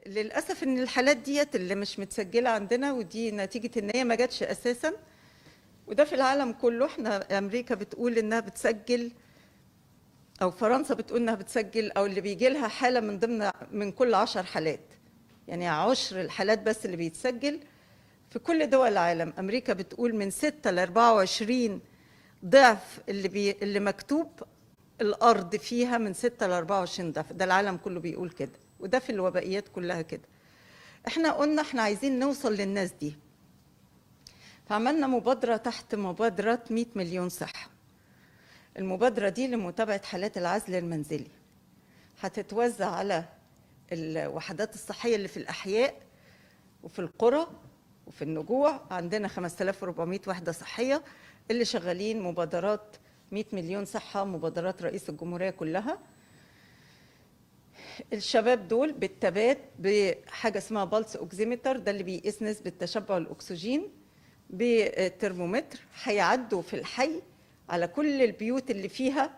للاسف ان الحالات ديت اللي مش متسجله عندنا، ودي نتيجة ان هي ما جاتش اساسا، وده في العالم كله. احنا امريكا بتقول انها بتسجل، او فرنسا بتقول انها بتسجل، او اللي بيجي لها حاله من ضمن من كل 10 حالات، يعني 10 الحالات بس اللي بيتسجل في كل دول العالم. امريكا بتقول من 6 ل 24 ضعف اللي مكتوب الارض فيها، من 6 ل 24 ضعف. ده العالم كله بيقول كده، وده في الوبائيات كلها كده. احنا قلنا احنا عايزين نوصل للناس دي، فعملنا مبادرة تحت مبادرة 100 مليون صحة. المبادرة دي لمتابعة حالات العزل المنزلي، هتتوزع على الوحدات الصحية اللي في الأحياء وفي القرى وفي النجوع. عندنا 5400 وحدة صحية اللي شغالين مبادرات 100 مليون صحة، مبادرات رئيس الجمهورية كلها. الشباب دول بالتبات بحاجة اسمها pulse oximeter، ده اللي بيقيس نسبة تشبع الأكسجين بالترمومتر. هيعدوا في الحي على كل البيوت اللي فيها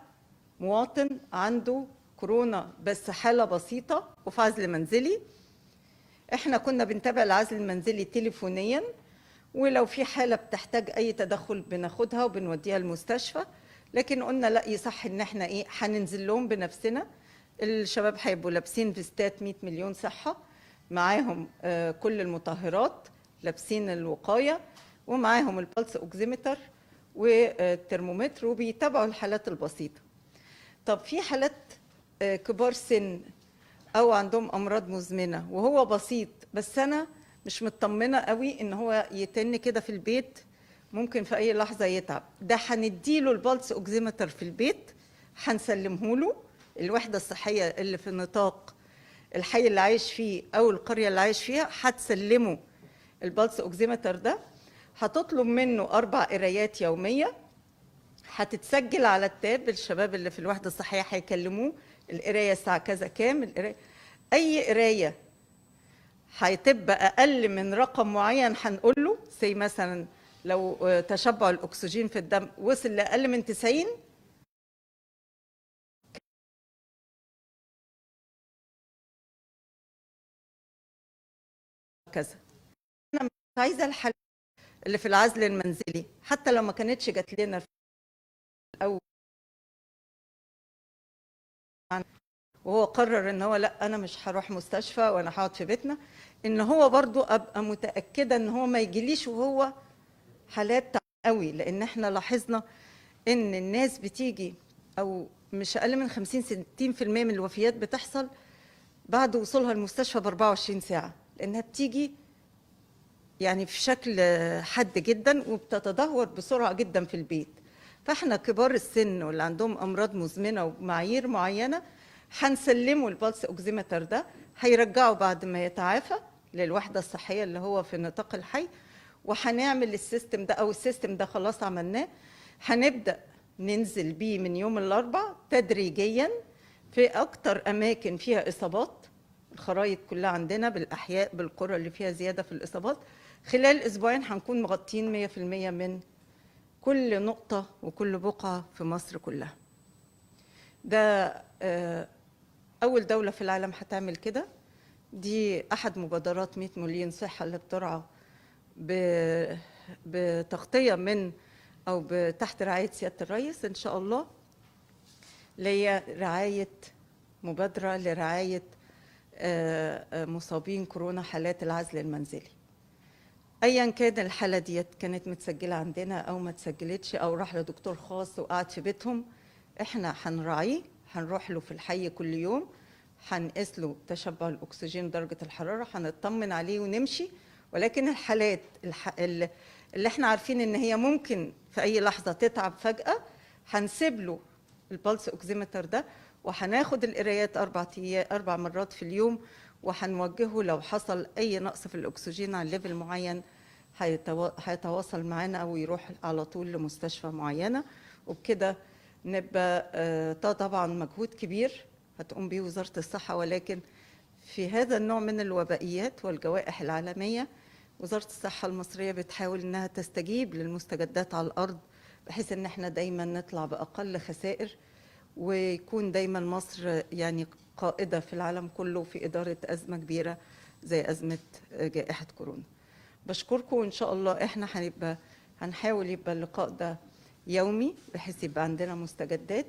مواطن عنده كورونا بس حالة بسيطة وفي عزل منزلي. احنا كنا بنتابع العزل المنزلي تليفونيا، ولو في حالة بتحتاج أي تدخل بناخدها وبنوديها المستشفى، لكن قلنا لا يصح إن احنا هننزل لهم بنفسنا. الشباب هيبقوا لابسين فيستات 100 مليون صحة، معاهم كل المطهرات، لابسين الوقاية، ومعاهم ال pulse oximeter والترمومتر، وبيتابعوا الحالات البسيطة. طب في حالات كبار سن أو عندهم أمراض مزمنة وهو بسيط، بس أنا مش مطمنة قوي إن هو يتن كده في البيت، ممكن في أي لحظة يتعب، ده هنديله ال pulse oximeter في البيت، هنسلمه له الوحدة الصحية اللي في نطاق الحي اللي عايش فيه أو القرية اللي عايش فيها، هتسلمه ال pulse oximeter ده، هتطلب منه 4 قرايات يومية، هتتسجل على ال tab. الشباب اللي في الوحدة الصحية هيكلموه القراية الساعة كذا كام، القراية أي قراية هتبقى أقل من رقم معين هنقول له، زي مثلا لو تشبع الأكسجين في الدم وصل لأقل من 90 كذا. أنا مش عايزة الحالة اللي في العزل المنزلي حتى لو ما كانتش جات لنا في الأول، وهو قرر ان هو لا انا مش هروح مستشفى وانا هقعد في بيتنا، ان هو برضو ابقى متاكدة ان هو ما يجيليش وهو حالات قوي، لان احنا لاحظنا ان الناس بتيجي او مش اقل من 50-60% من الوفيات بتحصل بعد وصولها المستشفى ب 24 ساعة، لانها بتيجي يعني في شكل حاد جدا وبتتدهور بسرعة جدا في البيت. فاحنا كبار السن واللي عندهم امراض مزمنة ومعايير معينة هنسلمه ال pulse oximeter ده، هيرجعه بعد ما يتعافى للوحدة الصحية اللي هو في نطاق الحي، وهنعمل ال system ده، او ال system ده خلاص عملناه، هنبدا ننزل بيه من يوم الاربعاء تدريجيا في اكتر اماكن فيها اصابات. الخرايط كلها عندنا بالاحياء بالقرى اللي فيها زيادة في الاصابات. خلال اسبوعين هنكون مغطين 100% من كل نقطة وكل بقعة في مصر كلها. ده أول دولة في العالم هتعمل كده. دي أحد مبادرات 100 مليون صحة اللي بترعى بتغطية من أو تحت رعاية سيادة الرئيس إن شاء الله، ليا رعاية مبادرة لرعاية مصابين كورونا حالات العزل المنزلي. ايا كان الحالة ديت كانت متسجله عندنا او ما تسجلتش او راح لدكتور خاص وقعد في بيتهم، احنا هنراعيه، هنروح له في الحي كل يوم، هنقيس له تشبع الاكسجين درجه الحرارة، هنطمن عليه ونمشي. ولكن الحالات اللي احنا عارفين ان هي ممكن في اي لحظة تتعب فجاة، هنسيب له ال pulse oximeter ده، وهناخد القرايات 4 مرات في اليوم، وهنوجهه لو حصل اي نقص في الاكسجين على level معين هيتواصل معانا او يروح على طول لمستشفى معينة. وبكده نبقى ده طبعا مجهود كبير هتقوم به وزارة الصحة، ولكن في هذا النوع من الوبائيات والجوائح العالمية وزارة الصحة المصرية بتحاول انها تستجيب للمستجدات على الارض، بحيث ان احنا دايما نطلع باقل خسائر، ويكون دايما مصر يعني قائدة في العالم كله في إدارة أزمة كبيرة زي أزمة جائحة كورونا. بشكركم، وإن شاء الله إحنا هنحاول يبقى اللقاء ده يومي بحيث يبقى عندنا مستجدات،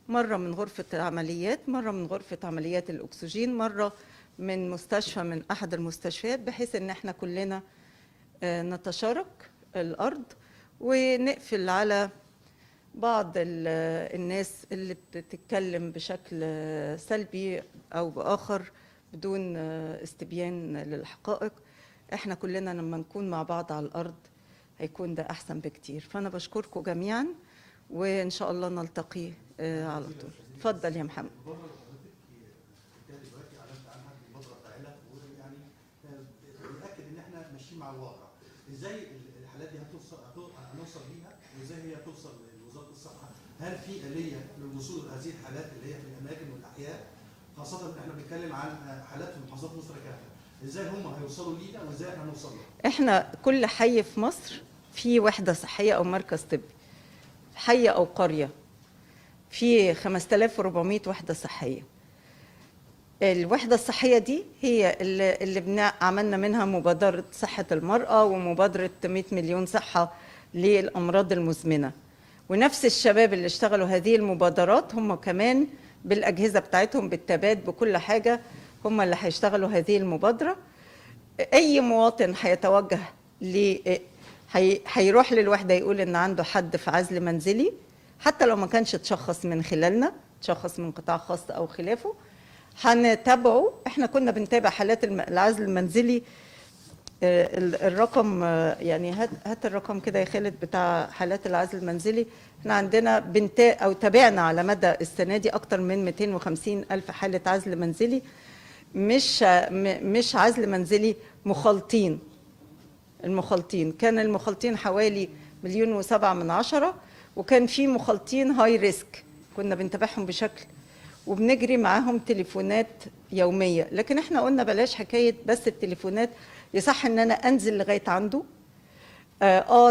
مرة من غرفة العمليات، مرة من غرفة عمليات الأكسجين، مرة من مستشفى من أحد المستشفيات، بحيث إن إحنا كلنا نتشارك الأرض ونقفل على بعض الناس اللي بتتكلم بشكل سلبي أو بآخر بدون استبيان للحقائق. احنا كلنا لما نكون مع بعض على الأرض هيكون ده أحسن بكتير. فأنا بشكركم جميعا، وإن شاء الله نلتقي على طول. اتفضل يا محمد. المبادرة اللي حضرتك قلتها دلوقتي اعلنت عنها مبادرة فاعله، ويعني بنأكد ان احنا ماشيين مع الواقع. ازاي الحالات دي هنوصل ليها، وازاي هي توصل لوزارة الصحة؟ هل في آلية للوصول لهذه الحالات اللي هي في الاماكن والاحياء؟ خاصة ان احنا بنتكلم عن حالات في محافظات مصر كاملة. ازاي هم هيوصلوا لينا وازاي احنا هنوصل لهم؟ احنا كل حي في مصر في وحدة صحية أو مركز طبي، حي أو قرية في 5400 وحدة صحية. الوحدة الصحية دي هي اللي عملنا منها مبادرة صحة المرأة ومبادرة 100 مليون صحة للأمراض المزمنة. ونفس الشباب اللي اشتغلوا هذه المبادرات هم كمان بالأجهزة بتاعتهم، بالتبات، بكل حاجة، هم اللي هيشتغلوا هذه المبادرة. أي مواطن هيتوجه هيروح للوحدة يقول إن عنده حد في عزل منزلي، حتى لو ما كانش اتشخص من خلالنا، تشخص من قطاع خاص أو خلافه، هنتابعه. احنا كنا بنتابع حالات العزل المنزلي. الرقم، يعني هات الرقم كده يا خالد بتاع حالات العزل المنزلي. احنا عندنا او تابعنا على مدى السنة دي أكتر من 250 ألف حالة عزل منزلي، مش عزل منزلي، مخالطين. المخالطين كان المخالطين حوالي 1.7 مليون، وكان في مخالطين high risk كنا بنتابعهم بشكل وبنجري معاهم تليفونات يومية. لكن احنا قلنا بلاش حكاية بس التليفونات، يصح ان انا انزل لغاية عنده.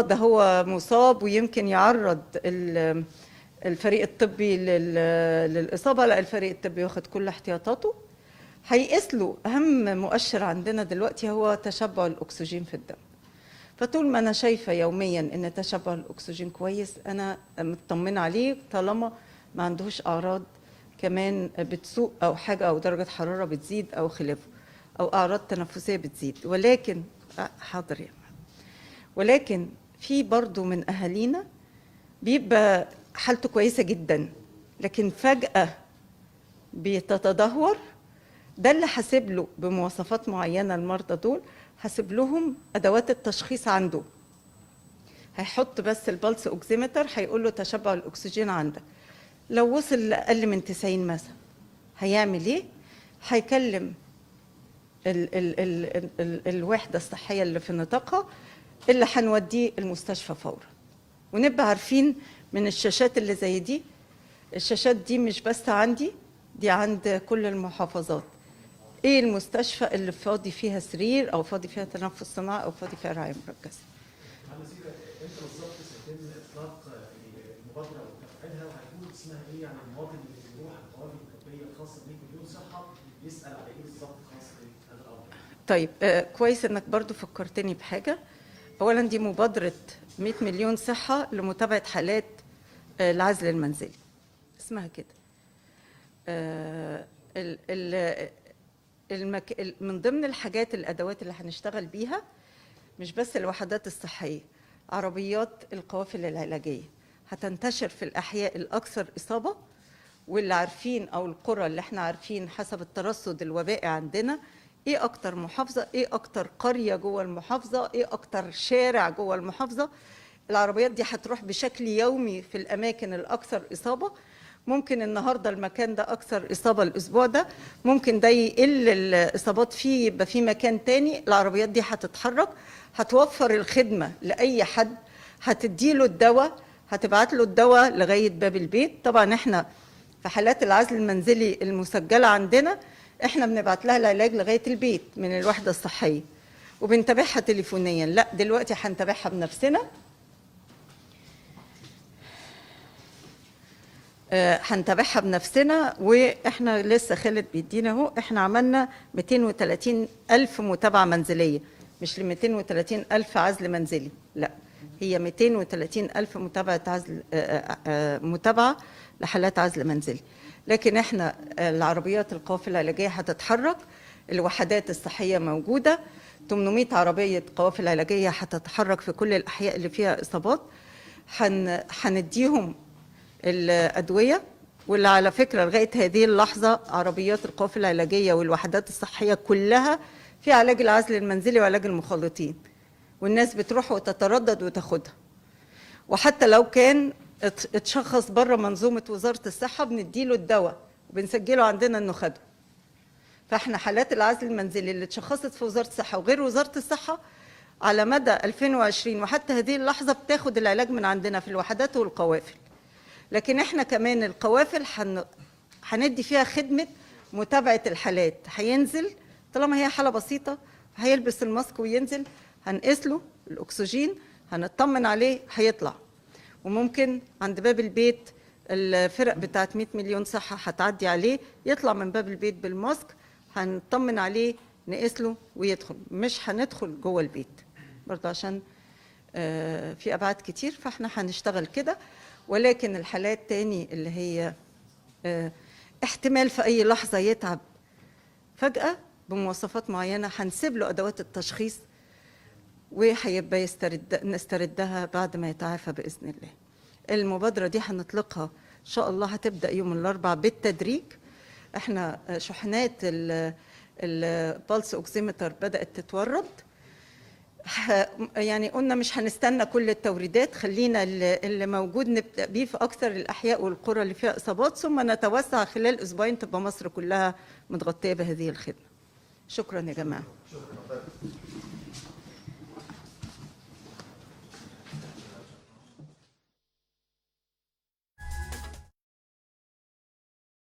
ده هو مصاب ويمكن يعرض الفريق الطبي للإصابة. لا، الفريق الطبي واخد كل احتياطاته، هيقيس له. أهم مؤشر عندنا دلوقتي هو تشبع الأكسجين في الدم. فطول ما أنا شايفة يوميا إن تشبع الأكسجين كويس، أنا مطمنة عليه، طالما ما عندهوش أعراض كمان بتسوء أو حاجة، أو درجة حرارة بتزيد أو خلافه، أو أعراض تنفسية بتزيد. ولكن حاضر يا محمد. ولكن في برضو من أهالينا بيبقى حالته كويسة جدا، لكن فجأة بيتدهور. ده اللي حاسب له بمواصفات معينة. المرضى دول حاسب لهم أدوات التشخيص عنده، هيحط بس ال pulse oximeter، هيقول له تشبع الأكسجين عندك لو وصل لأقل من 90 مثلا هيعمل ايه؟ هيكلم ال ال ال ال الوحدة الصحية اللي في نطاقها، اللي هنوديه المستشفى فورا. ونبقى عارفين من الشاشات اللي زي دي، الشاشات دي مش بس عندي، دي عند كل المحافظات، ايه المستشفى اللي فاضي فيها سرير او فاضي فيها تنفس صناعي او فاضي فيها رعاية مركزه. معالي الوزير، امتى بالظبط سيتم اطلاق المبادرة وتفعيلها، وهيكون اسمها ايه؟ يعني المواطن اللي بيروح القوافل الطبية الخاصة ب 100 مليون صحة يسال على ايه بالظبط خاص بهذا الامر؟ طيب، كويس انك برضو فكرتني بحاجة. اولا دي مبادرة 100 مليون صحة لمتابعة حالات العزل المنزلي، اسمها كده. آه ال ال المك... ال- من ضمن الحاجات، الادوات اللي هنشتغل بيها، مش بس الوحدات الصحية، عربيات القوافل العلاجية هتنتشر في الاحياء الاكثر اصابه واللي عارفين، او القرى اللي احنا عارفين حسب الترصد الوبائي عندنا ايه اكتر محافظه، ايه اكتر قرية جوه المحافظه، ايه اكتر شارع جوه المحافظه. العربيات دي هتروح بشكل يومي في الاماكن الاكثر اصابه. ممكن النهارده المكان ده اكثر اصابه، الاسبوع ده ممكن ده يقل الاصابات فيه، يبقى في مكان تاني. العربيات دي هتتحرك، هتوفر الخدمة لاي حد، هتديله الدواء، هتبعت له الدواء لغاية باب البيت. طبعا احنا في حالات العزل المنزلي المسجلة عندنا، احنا بنبعت لها العلاج لغاية البيت من الوحدة الصحية وبنتابعها تليفونيا. لا، دلوقتي هنتابعها بنفسنا. هنتابعها بنفسنا. واحنا لسه خالد بيدينا اهو، احنا عملنا 230 ألف متابعة منزلية، مش ل 230 ألف عزل منزلي، لا هي 230 ألف متابعة عزل، متابعة لحالات عزل منزلي. لكن احنا العربيات القوافل العلاجية هتتحرك، الوحدات الصحية موجودة، 800 عربية قوافل علاجية هتتحرك في كل الأحياء اللي فيها إصابات. هنديهم الأدوية، واللي على فكرة لغاية هذه اللحظة عربيات القوافل العلاجية والوحدات الصحية كلها في علاج العزل المنزلي وعلاج المخالطين، والناس بتروح وتتردد وتاخدها. وحتى لو كان اتشخص بره منظومة وزارة الصحة بنديله الدواء وبنسجله عندنا انه خده. فاحنا حالات العزل المنزلي اللي اتشخصت في وزارة الصحة وغير وزارة الصحة على مدى 2020 وحتى هذه اللحظة بتاخد العلاج من عندنا في الوحدات والقوافل. لكن احنا كمان القوافل هندي فيها خدمة متابعة الحالات. هينزل طالما هي حالة بسيطة هيلبس الماسك وينزل، هنقيس له الأكسجين، هنطمن عليه، هيطلع. وممكن عند باب البيت الفرق بتاعت 100 مليون صحة هتعدي عليه، يطلع من باب البيت بالماسك، هنطمن عليه، نقيس له ويدخل. مش هندخل جوه البيت برضه عشان في أبعاد كتير، فاحنا هنشتغل كده. ولكن الحالات تاني اللي هي احتمال في أي لحظة يتعب فجأة بمواصفات معينة، هنسيب له أدوات التشخيص وهيبقى نستردها بعد ما يتعافى بإذن الله. المبادرة دي هنطلقها إن شاء الله، هتبدأ يوم الأربعاء بالتدريج. احنا شحنات ال pulse oximeter بدأت تتورد، يعني قلنا مش هنستنى كل التوريدات، خلينا اللي موجود نبدأ بيه في أكثر الأحياء والقرى اللي فيها إصابات، ثم نتوسع خلال أسبوعين تبقى مصر كلها متغطية بهذه الخدمة. شكرا يا جماعة. شكرا.